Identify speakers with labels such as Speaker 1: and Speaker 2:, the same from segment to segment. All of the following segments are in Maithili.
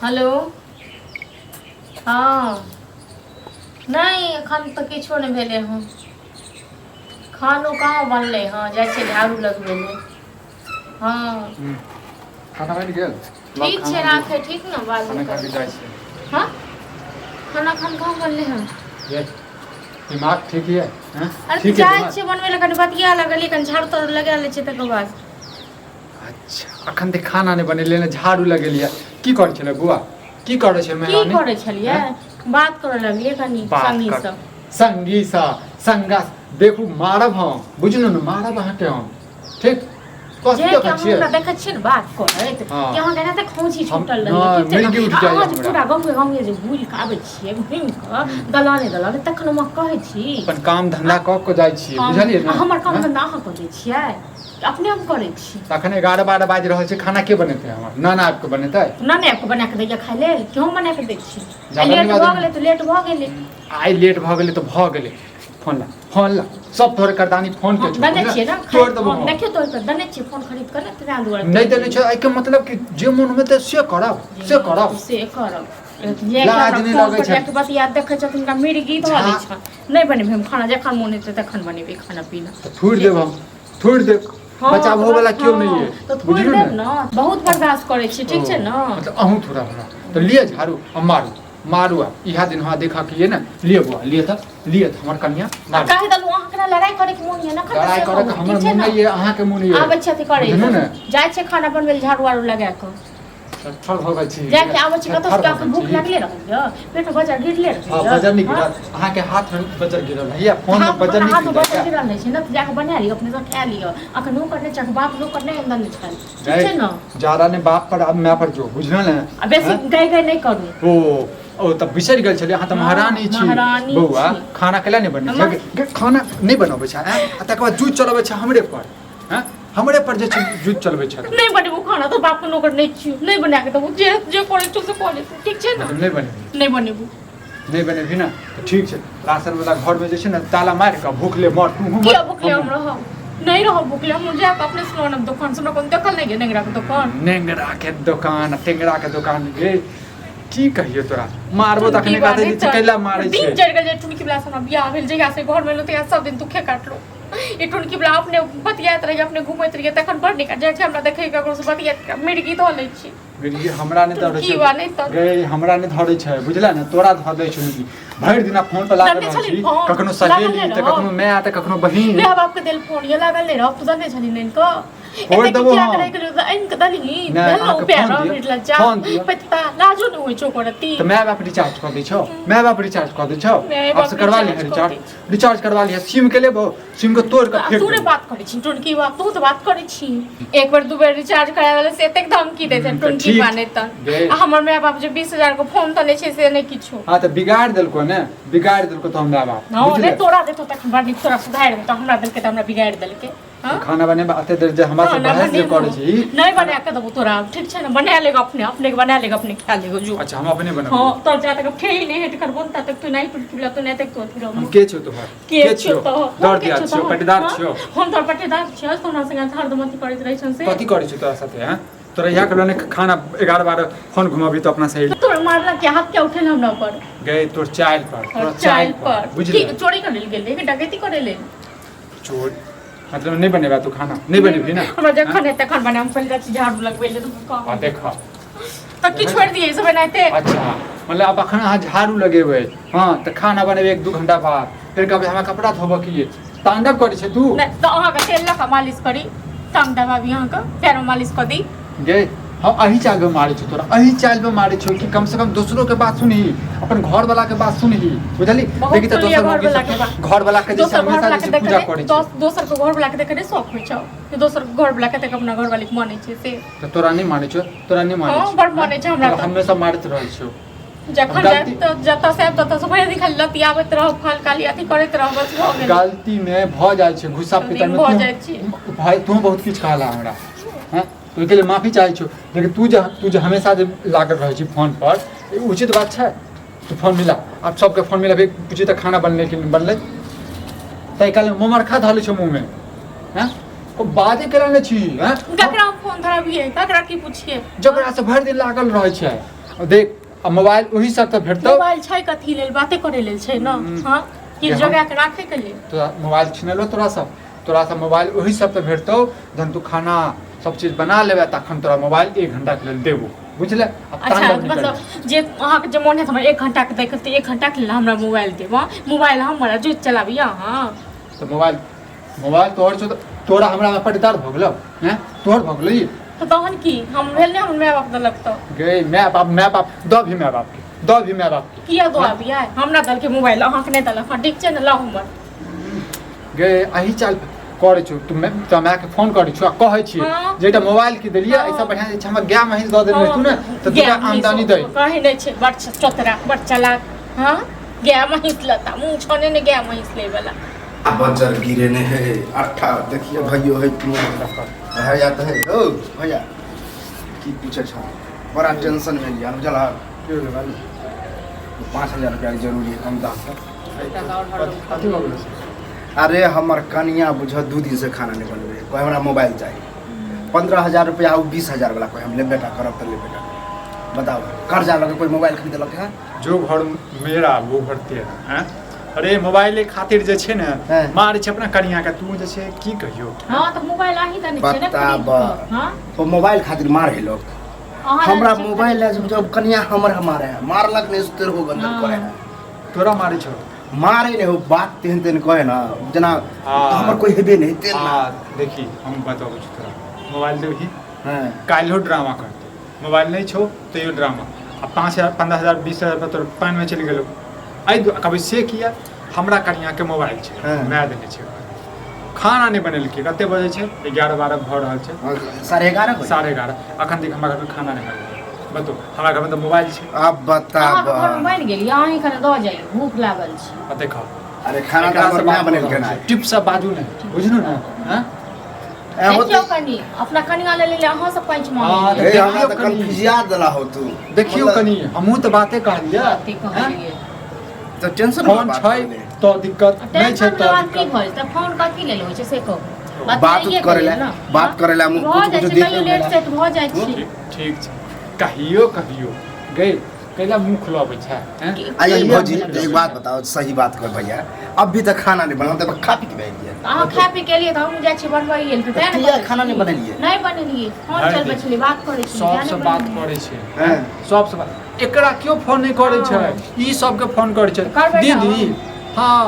Speaker 1: हेलो। हँ, नहि एखन तऽ किछो नहि भेलै हँ। खानो कहाँ बनलै हँ, जाइ छियै झाड़ू लगबै लए। हँ।
Speaker 2: खाना बनि गेल?
Speaker 1: ठीक छै, राखै ठीक ने, बादमे
Speaker 2: खाना खा
Speaker 1: करै
Speaker 2: के जाइ
Speaker 1: छी।
Speaker 2: छियै।
Speaker 1: हँ, खाना एखन कहाँ बनलै हँ।
Speaker 2: ये दिमाग ठीक ये? हैं?
Speaker 1: अरे
Speaker 2: ठीक
Speaker 1: तऽ
Speaker 2: है
Speaker 1: जाइ
Speaker 2: दिमाग?
Speaker 1: छियै बनबै लए, कनि बतिया लगलियै, कनि झाड़ू ताड़ू लगा लै छियै तकर बाद।
Speaker 2: अच्छा, अखन तऽ खाना नहि बनेलियै ने झाड़ू लगेलियै। की करै छलै बौआ? की करै छै
Speaker 1: की
Speaker 2: मेहरानी?
Speaker 1: करै छलियै?
Speaker 2: हैं?
Speaker 1: बात करऽ लगलियै कनि
Speaker 2: बात
Speaker 1: संगी
Speaker 2: कर
Speaker 1: सँ।
Speaker 2: संगी सँ संगा। देखू, मारब हम, बुझलहुँ ने? मारब अहाँके हम, ठीक? कथी
Speaker 1: जे कि
Speaker 2: देखै
Speaker 1: अहाँ
Speaker 2: छियै?
Speaker 1: हमरा देखै छियै ने बात करैत
Speaker 2: हँ।
Speaker 1: कि अहाँके एना तऽ खोंची
Speaker 2: हम
Speaker 1: छूटल रहैए,
Speaker 2: नहि
Speaker 1: ठीक छै ने?
Speaker 2: मिर्गी उठि
Speaker 1: आ
Speaker 2: जाइए
Speaker 1: अहाँ जे
Speaker 2: हमरा।
Speaker 1: पूरा गाँवे गाँवे जे घुरि कऽ आबै छियै, घुमि कऽ दलाने दलाने, तखन हम अहाँके कहै छी।
Speaker 2: अपन काम धंधा कऽ कऽ जाइ छियै,
Speaker 1: काम
Speaker 2: बुझलियै
Speaker 1: आ
Speaker 2: ने?
Speaker 1: हमर काम
Speaker 2: हँ?
Speaker 1: धन्धा अहाँ कऽ दै छियै कि अपने हम करै छी?
Speaker 2: तखन 11-12 बाजि रहल छै, खाना के बनेतै? हमर नाना आबि कऽ बनेतै?
Speaker 1: नाने आबि कऽ बना कऽ दैया खाय लेल कि हम बना कऽ दै छी? आ
Speaker 2: जादा
Speaker 1: लेट
Speaker 2: नहि
Speaker 1: भऽ
Speaker 2: बाजू।
Speaker 1: गेलै तऽ लेट भऽ गेलै।
Speaker 2: आइ लेट भऽ गेलै तऽ भऽ गेलै। फोन ला, फोन ला। सब तोहर करदानी फोन के
Speaker 1: हम
Speaker 2: छौ,
Speaker 1: दने
Speaker 2: बुझले?
Speaker 1: छियै ने।
Speaker 2: तोड़ देबो
Speaker 1: हम
Speaker 2: हम।
Speaker 1: देखियौ, तोड़ कऽ दने छियै फोन खरीद कऽ ने, तेना दुआरे
Speaker 2: नहि
Speaker 1: तोड़ि
Speaker 2: देने
Speaker 1: देलियै।
Speaker 2: छै, एहिके मतलब कि जे मोन हेतै से करब, से करब।
Speaker 1: से करब जे कि
Speaker 2: लाज
Speaker 1: हमरा
Speaker 2: नहि
Speaker 1: फोन
Speaker 2: लगै
Speaker 1: पर
Speaker 2: छै।
Speaker 1: जाके बतिया देखै छथिन, हुनका मिर्गी धऽ
Speaker 2: झा
Speaker 1: दै छनि। नहि बनेबै हम खाना, जखन मोन हेतै तखन बनेबै खाना पीना।
Speaker 2: तऽ थोड़ि
Speaker 1: जे
Speaker 2: देब हम, थोड़ि देब।
Speaker 1: हँ तऽ
Speaker 2: बचाबहो
Speaker 1: बस
Speaker 2: वाला केओ नहि
Speaker 1: हँ
Speaker 2: ये,
Speaker 1: तऽ थोड़ि
Speaker 2: बुझलु
Speaker 1: देब
Speaker 2: ने?
Speaker 1: ने। बहुत बर्दाश्त करै छी,
Speaker 2: ओ
Speaker 1: ठीक छै ने?
Speaker 2: मतलब अहूँ थोड़ा हमरा तऽ लिअ झाड़ू आ मारू, मारू। आब इएह दिन हमरा देखऽ के ये ने। लिअ बौआ, लिअ तऽ, लिअ तऽ हमर कनिया,
Speaker 1: आ
Speaker 2: मारू।
Speaker 1: कहि देलहुँ, अहाँ केना लड़ाइ करैके मोन यऽ ने एखन तऽ
Speaker 2: लड़ाइ
Speaker 1: से
Speaker 2: करऽ के
Speaker 1: कहू,
Speaker 2: हमर
Speaker 1: ठीक छै
Speaker 2: मोन
Speaker 1: ने?
Speaker 2: नहि ये, अहाँके मोन ये,
Speaker 1: आबै छी अथी करै
Speaker 2: बुझलु
Speaker 1: लए,
Speaker 2: ने?
Speaker 1: जाइ छियै खाना बनबै लए झाड़ू वाड़ू लगा कऽ।
Speaker 2: थेथर भऽ गेल छी।
Speaker 1: जाके आबै छी कतौसँ,
Speaker 2: थेथर भऽ
Speaker 1: अखन
Speaker 2: गेल
Speaker 1: भूख
Speaker 2: छी।
Speaker 1: लागले रहैए, पेटमे बजर गिरले
Speaker 2: हँ,
Speaker 1: रहैए।
Speaker 2: बजर नहि
Speaker 1: हँ
Speaker 2: गिरल? अहाँके हाथ में बजर गिरल है, फोन में
Speaker 1: हाथ
Speaker 2: बजर
Speaker 1: हमरा
Speaker 2: नहि
Speaker 1: हाथमे
Speaker 2: गिर
Speaker 1: बजर
Speaker 2: जाए?
Speaker 1: गिरल रहै छै ने तऽ जाकऽ बना लिअ, अपनेसँ खा लिअ। अखन नौकर नहि छै, अखन बाप नौकर नहि अन्दर नहि छल, ठीक
Speaker 2: गए
Speaker 1: छै ने?
Speaker 2: ज्यादा नहि बाप पर, आब माय पर जो, बुझल ने?
Speaker 1: आ बेसी
Speaker 2: हँ
Speaker 1: गाय गाय नहि करू।
Speaker 2: ओ ओ तऽ बिसरि गेल छलियै, अहाँ तऽ
Speaker 1: हँ,
Speaker 2: महारानी छी।
Speaker 1: महारानी
Speaker 2: बौआ,
Speaker 1: छी।
Speaker 2: खाना कैला नहि बनै
Speaker 1: हमर
Speaker 2: छै? खाना नहि बनबै छै आँय? आ तकर बाद जूझ चलबै छै हमरे पर। हँ, हमरे पर जे छै जूझ चलबै छै।
Speaker 1: नहि बनेबो खाना तऽ बाप के नौकर नहि छियौ, नहि बना के देबो। जे जे करै छौ से कऽ ले, ठीक छै ने?
Speaker 2: मतलब नहि बनेबही?
Speaker 1: नहि बनेबो।
Speaker 2: नहि बनेबही ने तऽ ठीक छै, राशन वाला घरमे जे छै ने ताला मारि कऽ भूखले मर, तूहू मर।
Speaker 1: किया भूखले हम
Speaker 2: हमहूँ।
Speaker 1: रहब? नहि रहब भूखले हम। जाकऽ अपने से आनब दोकान से। हमरा कोनो देखल नहि गेल नेंगरा के दोकान।
Speaker 2: नेंगरा के दोकान, टेंगरा के दोकान। गे, की कहियो तोरा, मारबो
Speaker 1: टुनकी
Speaker 2: तखने कहते
Speaker 1: बा
Speaker 2: जे कैला मारै
Speaker 1: दिन
Speaker 2: छै।
Speaker 1: जरि गेल जे टुनकी वाला से हमरा बियाह भेल। जहिया से घर में एलहुँ तहिया सब दिन दुखे काटलहुँ। ई टुनकी वाला अपने बतियाइत रहियै, अपने घुमैत रहियै, तखन बड़ नीक जाइ छै। हमरा देखै ककरो से बतियाइत मिर्गी धऽ लै छी।
Speaker 2: मिर्गी हमरा नहि धरै
Speaker 1: टुनकी
Speaker 2: छै।
Speaker 1: बा नहि तऽ
Speaker 2: गे, हमरा नहि धरै छै, बुझले ने? तोरा धऽ दै छै मिर्गी। भरि दिना फोन पर लागल
Speaker 1: दने
Speaker 2: रहै
Speaker 1: छली
Speaker 2: छी।
Speaker 1: फोन
Speaker 2: कखनो
Speaker 1: लागल
Speaker 2: सहेली
Speaker 1: नहि
Speaker 2: तऽ
Speaker 1: रहौ।
Speaker 2: कखनो माय तऽ कखनो बहिन।
Speaker 1: माय बाप के देल फोन ये लागल नहि रहौ, तू दने छली नैन कऽ?
Speaker 2: छोड़ि
Speaker 1: एते
Speaker 2: देबो
Speaker 1: किया
Speaker 2: हम।
Speaker 1: करे गेलियो तऽ आनि कऽ देलही?
Speaker 2: नहि,
Speaker 1: भेल ने
Speaker 2: अहाँके
Speaker 1: उपाय
Speaker 2: फोन
Speaker 1: रह
Speaker 2: दिअ,
Speaker 1: निर्लज्जा
Speaker 2: फोन दिअ।
Speaker 1: पेता, लाजो नहि होइ छौ करती।
Speaker 2: तऽ माय बाप रिचार्ज कऽ दै छौ? माय बाप रिचार्ज कऽ दै छौ?
Speaker 1: माय
Speaker 2: आब
Speaker 1: बाप
Speaker 2: से करवा लिहे।
Speaker 1: रिचार्ज कऽ
Speaker 2: रिचार्ज
Speaker 1: दै छै।
Speaker 2: रिचार्ज करवा लिहे, सिम के लेबो, सिम के तोड़ कऽ
Speaker 1: आ
Speaker 2: फेंक
Speaker 1: तू नहि
Speaker 2: देबो।
Speaker 1: बात करै छी टुनकी बा, तू तऽ बात करै छी। एक बेर दू बेर रिचार्ज करा देले से एतेक धमकी दै छै।
Speaker 2: तऽ
Speaker 1: टुनकी
Speaker 2: ठीक
Speaker 1: बा नहि तऽ
Speaker 2: गे।
Speaker 1: आ हमर माय बाप जे 20,000 के फोन तऽ नहि छै से नहि किछो।
Speaker 2: हँ तऽ बिगाड़ देलको ने, बिगाड़ देलको तऽ हमरा बाप।
Speaker 1: हँ।
Speaker 2: बुझले?
Speaker 1: नहि तोरा देतौ तखन बड़ नीक तोरा सुधारि देतौ। हमरा देलकै तऽ हमरा बिगाड़ि देलकै। हँ,
Speaker 2: खाना बनेबा एते देर जे हमरा से
Speaker 1: खाना
Speaker 2: बहस जे
Speaker 1: बनेबो
Speaker 2: करै छी।
Speaker 1: नहि बना के देबो तोरा, ठीक छै ने? बना लेगा अपने, अपने के बना लेगा, अपने खा लेगा जो।
Speaker 2: अच्छा, हम अपने बनाबी?
Speaker 1: हँ, तब जा तक ठेही नहि हेट करबो ता तक तू नहीं टुटकी तू नहीं तक तो अथी
Speaker 2: हम
Speaker 1: रहबो।
Speaker 2: के छियौ तोहर?
Speaker 1: के
Speaker 2: के
Speaker 1: छियौ
Speaker 2: छियौ?
Speaker 1: तो?
Speaker 2: दर
Speaker 1: हम के
Speaker 2: दियाद
Speaker 1: छियौ
Speaker 2: छियौ?
Speaker 1: तोहर?
Speaker 2: पटीदार
Speaker 1: हँ?
Speaker 2: छियौ?
Speaker 1: हम तोहर पटीदार छियौ? तू हमरा संगे हरदम अथी करैत रहै छन से।
Speaker 2: कथी करै छियौ तोरा साथे? हैं, तोरा इएह कहलो ने, खाना 11-12 फोन घुमाबी तो अपना सहेली।
Speaker 1: तोरा मारला के हाथ क्या उठेल हमरा पर?
Speaker 2: गए, तोर चाइल पर, तोरा
Speaker 1: चाइल
Speaker 2: चाइल पर
Speaker 1: पर।
Speaker 2: बुझली?
Speaker 1: की चोरी करे लेल गेल कि डकैती करे लेल?
Speaker 2: चोर मतलब नहि बनेबा तू खाना? नहि बनेबही ने?
Speaker 1: हमरा जखन है तखन बनाम। पहिले जाइ छी झाड़ू लगबै लेल।
Speaker 2: आ देख।
Speaker 1: तऽ की छोड़ि दियै सब एनाहिते?
Speaker 2: अच्छा, मतलब आब अखन अहाँ झाड़ू लगेबै, हँ, तऽ खाना बनेबै 1-2 घंटा बाद, फेर कहबै हमरा कपड़ा धोबऽ के ये। तांडव करै छै तू।
Speaker 1: नहि तऽ अहाँके तेल लऽ कऽ मालिश करी, टांग दबाबी, अहाँके पैरमे मालिश कऽ दी।
Speaker 2: गे, हम अही चाल पे मारै छौ तोरा, अही चाल पे मारै छौ कि कम से कम दोसरो के बात सुनही, अपन घर वाला के बात सुनही, बुझली?
Speaker 1: बहुत
Speaker 2: देखी तऽ
Speaker 1: सुनलियै
Speaker 2: दोसर मौगी
Speaker 1: घरवला के
Speaker 2: सबके
Speaker 1: बात।
Speaker 2: घर वाला के जे छै
Speaker 1: दोसर
Speaker 2: हमेशा
Speaker 1: घरवला
Speaker 2: जे
Speaker 1: के
Speaker 2: छै पूजा
Speaker 1: देख
Speaker 2: करै छै।
Speaker 1: दोसर के घरवला के देख नहि शौक होइ छौ कि दोसर के घरवला कतेक अपना घरवाली के मानै छै से।
Speaker 2: तऽ तोरा नहि मानै छौ? तोरा नहि मानै
Speaker 1: हँ
Speaker 2: छौ?
Speaker 1: बड़ मानै छै हमरा
Speaker 2: तोरा
Speaker 1: तऽ।
Speaker 2: हमेशा मारैत रहै छौ।
Speaker 1: जखन
Speaker 2: गलती
Speaker 1: जायब तऽ जतऽ से आयब ततऽ से भरि दिन खाली लतियाबैत रहब, फल खाली अथी करैत रहब, बस भऽ गेल।
Speaker 2: गलती में भऽ जाइ छै गुस्सा
Speaker 1: गलती
Speaker 2: पितर में।
Speaker 1: भऽ
Speaker 2: तू
Speaker 1: जाइ छै।
Speaker 2: भाई, तू बहुत किछु कहला हमरा, हैं, ओहिके लिए माफी चाहै छियौ। लेकिन तू जे हमेशा जे लागल रहै छी फोन पर, ई उचित बात छै? तू फोन मिला, आब सबके फोन मिला, पूछी तऽ खाना बनलै कि नहि बनलै। ताहि काल मोमरखा धऽ लै छौ मुँहमे, हैं, को बाजे केला नहि छी, हैं?
Speaker 1: ककरा हम फोन धराबियै? ककरा की पुछियै?
Speaker 2: जकरा से भरि दिन लागल रहै छै। देख आ मोबाइल ओही सब तऽ भेटतौ।
Speaker 1: मोबाइल छै कथी लेल, बाते करे लेल छै ने। हाँ, कि
Speaker 2: जे हम-
Speaker 1: जोगा के राखे के लेल।
Speaker 2: तोरा मोबाइल छिनेलो तोरा सब, तोरा सब मोबाइल ओही सब तऽ भेटतौ जहन तू खाना सब चीज बना लेबे, तखन तोरा मोबाइल 1 घंटा के लेल देबो, बुझले? आब
Speaker 1: अच्छा
Speaker 2: तांडव निकल।
Speaker 1: मतलब जे अहाँके जे मोन है हमरा 1 घंटा के देखत, 1 घंटा के लेल हमरा मोबाइल देब? हाँ? मोबाइल हमर जो चलाबी अहाँ।
Speaker 2: तऽ मोबाइल मोबाइल तोहर छौ तऽ तोरा हमरा में पटीदार भऽ गेलौ? हैं, तोहर भऽ गेलौ ई?
Speaker 1: तऽ तहन की हम भेल नहि हमर माय बाप देलक तऽ?
Speaker 2: गे माय बाप, माय बाप दऽ भी, माय बाप के दऽ भी, माय बाप के
Speaker 1: किया दो अबियै? हमरा देलकै मोबाइल, अहाँके नहि देलक। हाँ ठीक छै ने, लाउ हमर।
Speaker 2: गे अही चाल करै छौ तू? तोरा मायके फोन करै छौ आ कहै छियै जे एकटा मोबाइल की देलियै, एहिसँ बढ़िआँ जे छै हमरा गाय महींस दऽ देने रहितू ने तऽ दूटा आमदनी दै।
Speaker 1: कहै नहि छै, बड़ चतरा, बड़ चलाक। हाँ, गाय महींस लता मुँह छने ने गाय महींस लै वाला।
Speaker 3: आ बज्जर गिरे ने है अट्ठा। देखिए भैयो है भैया तो है। ओ भैया की पूछे छा, बड़ा टेंशन में लिया बुझल। 5000 रुपया के जरूरी है कम दाम पर।
Speaker 2: कथी भऽ गेलै?
Speaker 3: अरे हमर कनिया बुझ 2 दिन से खाना नहीं बनबे, कोई हमरा मोबाइल चाहिए 15,000 रुपया, उ 20,000 वाला कोई हम लेबे टा करब तऽ लेबे टा। बताओ, कर्जा लगे कोई मोबाइल खरीदलक है?
Speaker 2: जो घर मेरा वो घर तेरा। हैं, अरे मोबाइले खातिर जे छै ने मारै छै अपना कनिया के। तू जे छै की कहियो।
Speaker 1: हाँ तऽ मोबाइल अहीं देने छियै ने
Speaker 3: बताब।
Speaker 1: खरीद कऽ। हाँ,
Speaker 3: तो मोबाइल खातिर मार है लोग?
Speaker 1: अहाँ
Speaker 3: हमरा
Speaker 1: देने छियै।
Speaker 3: मोबाइल है जब कनिया हमर मारे है, मारलक नहीं तेरे हो गंदन करे है।
Speaker 2: तोरा मारै छौ?
Speaker 3: मारे नहीं हो, बात तेहन तेहन कहे ना जेना हमर कोई हेबे नहीं तेहन ना।
Speaker 2: देखी हम बताबै छी तोरा, मोबाइल देबही काल्हिो ड्रामा करतौ, मोबाइल नहीं छौ तैयो ड्रामा। आ 5000 15,000 20,000 रुपया तोर पानिमे चलि गेलौ। एहि कभी से किया हमरा कनियाके मोबाइल छै, माय देने छै, खाना नहि बनेलकै। कते बजे छै? 11-12 भऽ रहल छै।
Speaker 3: 11:30 बजे।
Speaker 2: 11:30। अखन देख हमरा घरमे खाना नहि बनलै। बतो, हमरा घरमे तऽ मोबाइल छै।
Speaker 3: अब बताब।
Speaker 1: अहाँके घरमे बनि गेल? अहीं खाना दऽ जाइए, भूख लागल छै।
Speaker 2: आ देखो
Speaker 3: अरे खाना तऽ
Speaker 2: एकरा
Speaker 3: हमर
Speaker 2: से
Speaker 3: माय
Speaker 2: बात
Speaker 3: बनेलकै ना।
Speaker 2: टिप से बाजू नहि, बुझलू ने? हँ।
Speaker 1: देखियौ कनी अपना कनिया ले ले अहाँ सब पैंच मांगे।
Speaker 3: हे
Speaker 2: देखियौ
Speaker 3: हमरा तऽ
Speaker 2: कनी।
Speaker 3: कन्फ्यूजिया देला हो तू।
Speaker 2: देखियौ
Speaker 3: मतलब
Speaker 2: कनी, हमहूँ तऽ बाते कहलियै।
Speaker 1: बाते कहलियै।
Speaker 3: तऽ टेंशन
Speaker 2: फोन छै तऽ दिक्कत नहि छै
Speaker 1: टेंशन
Speaker 2: तऽ
Speaker 1: बात की
Speaker 2: दिक्कत।
Speaker 1: भऽ जेतै? फोन कथी लेल होइ छै से कहू।
Speaker 3: बात उत करै ला, बात करै ला,
Speaker 1: भऽ
Speaker 3: कुछ
Speaker 1: जाइ
Speaker 3: कुछ
Speaker 1: छै
Speaker 3: देख
Speaker 1: कहियो लेट सेट भऽ जाइ छै।
Speaker 2: ठीक ठीक छै, कहियो कहियो गई कैला मुँह खुलबै छै हैं?
Speaker 3: आइए
Speaker 2: कहिया
Speaker 3: भौजी
Speaker 2: मुँह
Speaker 3: एक बात बताओ, सही बात कह भैया, अब भी तक खाना नहीं बनल तऽ खा पी के बैठ गया।
Speaker 1: अहाँ खा पी के एलियै तऽ हमहूँ जाइ छियै बनबै लेल तऽ तें ने
Speaker 3: किया
Speaker 1: बजै
Speaker 3: खाना
Speaker 1: छी।
Speaker 3: नहि बनेलियै?
Speaker 1: नहि बनेलियै, फोन
Speaker 2: हर
Speaker 1: चलबै
Speaker 2: दिन।
Speaker 1: छलियै, बात करै छलियै, तें
Speaker 2: सबसँ
Speaker 1: ने
Speaker 2: बात
Speaker 1: बनेलियै।
Speaker 2: करै छै। सबसँ बात, एकरा केओ फोन नहि करै छै, ई सबके फोन करै छै।
Speaker 1: करबै ने।
Speaker 2: दीदी हाँ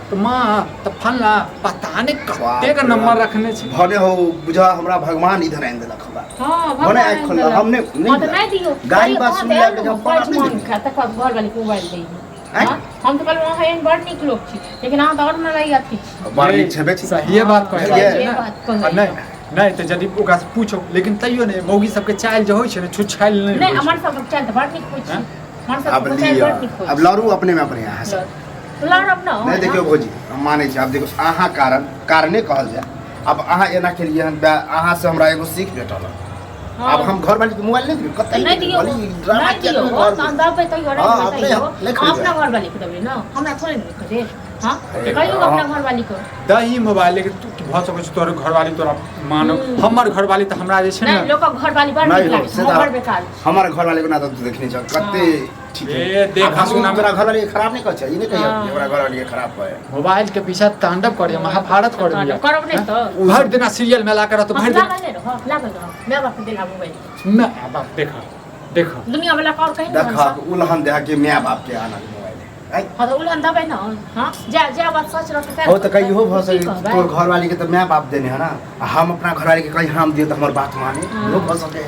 Speaker 2: तऽ माँ तऽ फल्ला पता नहि कतेक
Speaker 3: बाप रे
Speaker 2: नंबर
Speaker 3: बाप।
Speaker 2: रखने छै।
Speaker 3: भने हो बुझा हमरा भगवान इधर आनि देलक हमरा।
Speaker 1: हाँ,
Speaker 3: भने
Speaker 1: भगवान
Speaker 3: आँखि खोललक,
Speaker 1: देलक।
Speaker 3: हम नहि
Speaker 1: हाँ, तऽ नहि दियौ।
Speaker 3: गाड़ी
Speaker 1: कहियो
Speaker 3: बात
Speaker 1: अहाँ
Speaker 3: सुनि
Speaker 1: तऽ
Speaker 3: लए
Speaker 1: आयल
Speaker 3: के
Speaker 1: ने,
Speaker 3: जब पड़ा
Speaker 1: पैंच
Speaker 3: नहि
Speaker 1: मांग
Speaker 3: देलियै।
Speaker 1: खाय, तकर बाद घरवाली के मोबाइल दैयै।
Speaker 3: आँय?
Speaker 1: हाँ, हम तऽ कहलहुँ अहाँ एहन बड़ नीक लोक छी, लेकिन अहाँ तऽ आओर मलाई अथी छी।
Speaker 3: बड़ नीक छेबे छी।
Speaker 2: सहिए बात कहै
Speaker 3: बुझलियै?
Speaker 2: छै ने?
Speaker 1: बात कहै।
Speaker 2: आ नहि नहि तऽ यदि ओकरासँ पूछो, लेकिन तैयो नहि मौगी सबके चालि जे होइ छै ने छुछाइल नहि
Speaker 1: नहि
Speaker 2: होइ छै।
Speaker 1: हमर सबके चालि तऽ बड़ नीक होइ छै।
Speaker 2: हाँ?
Speaker 1: हमर
Speaker 3: अब
Speaker 1: सबके चालि
Speaker 3: लिअ
Speaker 1: बड़ नीक होइ
Speaker 3: अब
Speaker 1: छै।
Speaker 3: लड़ू अपने में अपने अहाँ सब।
Speaker 1: लड़ब ने।
Speaker 3: नहीं देखियौ भौजी, हम मानै छी। आब देखियौ अहाँ कारण कारणे कहल जाय, आब अहाँ एना केलियै हन, अहाँ से हमरा एगो सीख भेटल हन। आब हम घरवाली के मोबाइल नहीं देबै कतई।
Speaker 1: नहीं दियौ,
Speaker 3: भले ई ड्रामा
Speaker 1: नहीं
Speaker 3: किया
Speaker 1: दियौ,
Speaker 3: करबै घरमे?
Speaker 1: तहन देबै तैयो
Speaker 3: हाँ,
Speaker 1: रखबै
Speaker 3: अपने
Speaker 1: तैयो।
Speaker 3: नहि खरीदबै।
Speaker 1: अपना घरवाली के देबै ने, हमरा थोड़े ने खरीदे। हाँ,
Speaker 3: अरे
Speaker 1: कहियौ
Speaker 3: हाँ।
Speaker 1: अपना घरवाली के।
Speaker 2: दही मोबाइल, लेकिन तू भऽ सकै छै तोहर घरवाली तोरा मानो, हमर घरवाली तऽ हमरा जे छै
Speaker 1: नहीं
Speaker 2: ने
Speaker 1: लोकक घरवाली बड़
Speaker 3: नहीं
Speaker 1: नीक
Speaker 3: हो
Speaker 1: लागै छै,
Speaker 3: से तऽ
Speaker 1: हमर बेकार छै।
Speaker 3: हमर घरवाली के ना तऽ तू देखने छह कते ठीक
Speaker 2: ए,
Speaker 3: है।
Speaker 2: देखा
Speaker 3: आब हम
Speaker 2: सुना में-
Speaker 3: तोरा घरवाली के खराब नहीं कहै छै, ई नहीं कहियो
Speaker 1: हाँ।
Speaker 3: कि हमरा घरवाली के खराब कहे।
Speaker 2: मोबाइल के पीछा तांडव करे, महाभारत कर दिया।
Speaker 1: करब नहि तऽ।
Speaker 2: भरि दिना सीरियल में ला कर तो
Speaker 1: हम
Speaker 2: भरि दिन
Speaker 1: लागल नहि रहब, लागल रहब माय बाप के देला मोबाइल।
Speaker 2: मैं बाप देखा देखा
Speaker 1: दुनिया वाला और कहीं
Speaker 3: देखा उलहन देह के माय बाप के आनल मोबाइल आइ।
Speaker 1: हाँ तऽ उलहन देबै ने। हाँ, जा जा बात सच रहतै।
Speaker 3: हो तऽ कहियो भऽ
Speaker 1: की
Speaker 3: सकै
Speaker 1: कहबै?
Speaker 3: तोर घरवाली के तऽ माय बाप देने है ना, आ हम अपना घरवाली के कहीं हम दियो तऽ हमर बात माने।
Speaker 1: हाँ।
Speaker 3: इहो भऽ सकै।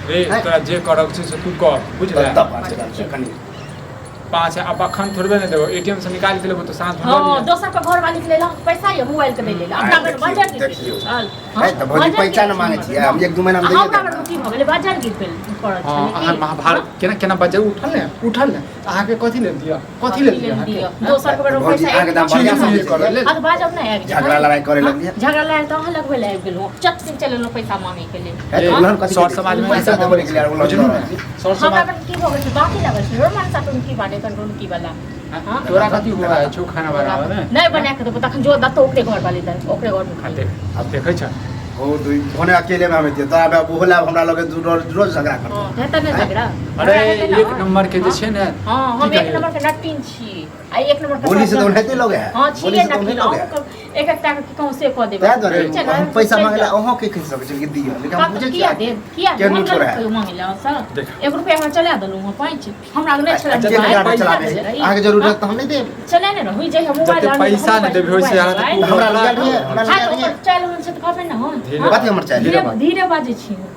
Speaker 2: रे तोरा जे करक छै से तू कर, बुझले?
Speaker 3: तब 5000 छै कनि।
Speaker 2: 5 आब अखन थोड़बे नहि देबो, एटीएम से निकालि के लेबो तऽ साँझ में लऽ
Speaker 1: हाँ
Speaker 2: लिअ।
Speaker 1: दोसर के घरवाली के लेल अहाँके पैसा ये मोबाइल के नहि लेल, अपना घर
Speaker 3: देखियौ,
Speaker 1: बजर गिर
Speaker 3: देखियौ।
Speaker 1: गेल छल।
Speaker 3: है, तऽ भौजी पैसा ने मांगै छियै, हम 1-2 महीना में दैये
Speaker 1: हमरा
Speaker 3: देब।
Speaker 1: घर की भऽ गेलै, बजर गिर गेल पड़ल
Speaker 2: हाँ
Speaker 1: छलै
Speaker 2: अहाँ
Speaker 1: की?
Speaker 2: महाभारत केना केना बजर उठल ने, उठल ने तऽ अहाँके कथी लेल दिअ, कथी लेल दिअ अहाँके?
Speaker 1: दिअ दोसर के बेर
Speaker 3: भौजी,
Speaker 1: पैसा
Speaker 3: अहाँके दाम
Speaker 2: बढ़िआँ
Speaker 1: हाँ,
Speaker 2: समझै छियै।
Speaker 1: तऽ बाजब नहि आबि जायत।
Speaker 3: झगड़ा लड़ाई करे लगलियै।
Speaker 1: झगड़ा लड़ाई तऽ अहाँ लगबै लए आबि गेलहुँ, चट से चलि एलहुँ पैसा मांगे के लेल।
Speaker 3: है, तऽ
Speaker 2: ए,
Speaker 3: उलहन कथी
Speaker 2: सर
Speaker 3: के
Speaker 2: समाज में
Speaker 3: पैसा
Speaker 2: ऐसा
Speaker 3: देबो के लिए उलहन
Speaker 2: बुझलू
Speaker 3: करऽ।
Speaker 2: ने? सर
Speaker 1: हमरा
Speaker 2: समाज
Speaker 1: घर की भऽ गेल छै, बाकी लागल छै रोमन सा टुनकी बाटे कन टुनकी वाला। हाँ?
Speaker 2: तोरा कथी हुआ है छौ खाना बनाबे में?
Speaker 1: नहि बना के देबो तखन जो दत्तो ओकरे घर वाली दे, ओकरे घर में
Speaker 2: आ
Speaker 1: खाइ।
Speaker 2: देख, आब देखै छ
Speaker 3: हो तो भने अकेले में हम एतियै तोरा बे ओहो लाब हमरा लगे दू रोज रोज झगड़ा करतै।
Speaker 1: हँ, हेतै ने झगड़ा।
Speaker 2: अरे
Speaker 1: झगड़ा हेतै ने?
Speaker 2: एक नंबर के जे छै ने।
Speaker 1: हँ, हम
Speaker 2: की
Speaker 1: एक
Speaker 2: कहियै?
Speaker 1: नंबर के नटिन छी आ एक नंबर के
Speaker 3: बोली से
Speaker 1: सब
Speaker 3: तऽ ओनाहिते लगे है।
Speaker 1: हँ,
Speaker 3: बोली
Speaker 1: छियै
Speaker 3: से तऽ
Speaker 1: नटिन।
Speaker 3: ओनाहिते लगे है।
Speaker 1: अहूँ एक एकटा के कहूँ से कऽ देबै।
Speaker 3: ताहि दुआरे
Speaker 1: ठीक छै ने?
Speaker 3: हम पैसा
Speaker 1: चलि
Speaker 3: मांगे ला
Speaker 1: जाउ।
Speaker 3: अहाँ के कहि सकै छी कि दिअ, लेकिन हम
Speaker 1: हँ, तऽ
Speaker 3: बुझै
Speaker 1: किया
Speaker 3: छियै
Speaker 1: देब? किया
Speaker 3: केहन
Speaker 1: देब? हम
Speaker 3: छोड़ा है।
Speaker 1: कहियो मांगे ला सर?
Speaker 2: देख।
Speaker 1: एक रुपया हमरा चला देलहुँ हँ, पाँच हमरा नहि छला।
Speaker 3: के
Speaker 2: मोबाइल
Speaker 3: गाड़ी चलाबै
Speaker 1: चला
Speaker 3: है अहाँके जरूरत तऽ हम नहि देब।
Speaker 1: चला ने रहू जे हम मोबाइल
Speaker 2: जते
Speaker 1: आनबै,
Speaker 2: पैसा
Speaker 1: हम
Speaker 2: नहि देबही ओहिसे
Speaker 1: मोबाइल
Speaker 2: ज्यादा तऽ
Speaker 1: लेबै।
Speaker 2: तू
Speaker 3: हमरा लग गेल हमरा
Speaker 1: हाँ,
Speaker 3: लग
Speaker 1: तऽ
Speaker 3: गेल
Speaker 1: ओकर चालि रहल छै तऽ कहबै ने हम।
Speaker 2: धीरे
Speaker 1: हाँ?
Speaker 3: कथी हमर चालि?
Speaker 1: धीरे धीरे बाजै छी हम।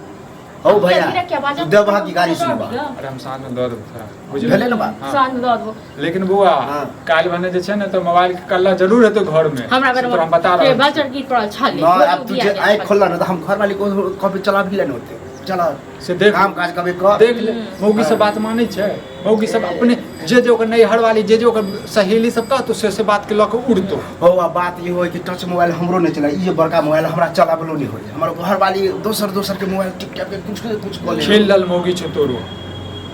Speaker 3: हौ भैया
Speaker 1: धीरे किया बाजब?
Speaker 3: देबह की गाड़ी सुनबह?
Speaker 2: अरे हम साँझ में दऽ देबौ तोरा, बुझलिही?
Speaker 3: भेलै ने बात?
Speaker 2: हाँ।
Speaker 1: साँझ में दऽ देबो।
Speaker 2: लेकिन बौआ
Speaker 3: हाँ।
Speaker 2: काल्हि भने जे छै ने तऽ मोबाइल के कल्ला जरूर हेतौ घर में,
Speaker 1: हमरा
Speaker 2: से तोरा हम बता रहल छी।
Speaker 1: बजर गिर पड़ल छलै।
Speaker 3: न आब तू जे आँखि खोलऽ ने तऽ हम घरवाली को कभी चलाबी ले ने होते चला
Speaker 2: से देख
Speaker 3: काम काज कभी कर।
Speaker 2: देख ले, मौगी सब बात मानै छै? मौगी सब अपने जे जे ओकर नैहर वाली जे जे ओकर सहेली सब कहतो से से बात के लऽ के उड़तो।
Speaker 3: हौ आ बात ई होइ कि टच मोबाइल हमरो नहि चला, ई जे बड़का मोबाइल हमरा चलाबलो नहि होइ, हमर घरवाली दोसर दोसर के मोबाइल टिप टाप के कुछ कुछ कऽ ले।
Speaker 2: खेलल मौगी छौ तोरो,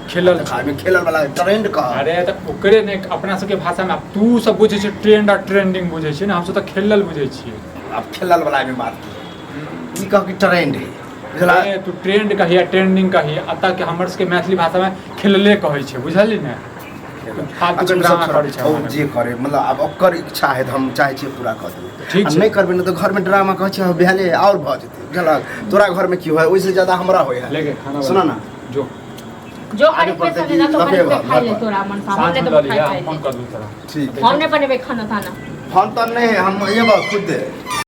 Speaker 2: खेलल छौ।
Speaker 3: आदमी खेलल वाला ट्रेंड कह।
Speaker 2: अरे तऽ ओकरे ने अपना सबके भाषा में आब तू सब बुझै छै ट्रेंड आ ट्रेंडिंग बुझै छै ने, हमसब तऽ खेलल बुझै छियै।
Speaker 3: आब खेलल वाला में बात की, ई कह कि ट्रेंड है बुझला।
Speaker 2: अरे तू ट्रेंड कही या ट्रेंडिंग कही, अतः के हमर सबके मैथिली भाषा में खेलले कहै छै, बुझलही ने? फालतू
Speaker 3: अच्छा,
Speaker 2: के
Speaker 3: ओ सब
Speaker 2: ड्रामा
Speaker 3: छोड़।
Speaker 2: करै छै
Speaker 3: ओ
Speaker 2: हमरा।
Speaker 3: जे करे मतलब आब ओकर इच्छा है तऽ हम चाहै छियै पूरा कऽ देबै।
Speaker 2: ठीक
Speaker 3: आ
Speaker 2: छै।
Speaker 3: नहि करबै ने तऽ घरमे ड्रामा कहै छै भेले आओर भऽ जेतै, बुझलक? तोरा घरमे की होइ ओहिसँ ज्यादा हमरा होइ है।
Speaker 2: लेके खाना
Speaker 3: सुन ना।
Speaker 2: जो
Speaker 1: जो
Speaker 3: आगे
Speaker 1: खाली
Speaker 3: पड़तै
Speaker 1: पैसा
Speaker 3: कि
Speaker 1: देना तो
Speaker 3: लफे
Speaker 1: खाली
Speaker 3: भर-
Speaker 1: खाइ ले
Speaker 3: भर।
Speaker 1: तोरा मन सा, हम
Speaker 2: साँझ
Speaker 1: नहि
Speaker 2: में
Speaker 1: तऽ
Speaker 2: लऽ लिहे,
Speaker 1: खाइ
Speaker 2: हम फोन
Speaker 1: खाइ
Speaker 2: कर दू तोरा।
Speaker 3: ठीक।
Speaker 1: हम नहि बनेबै खाना ताना।
Speaker 3: फोन तऽ नहि हम एबऽ खुद।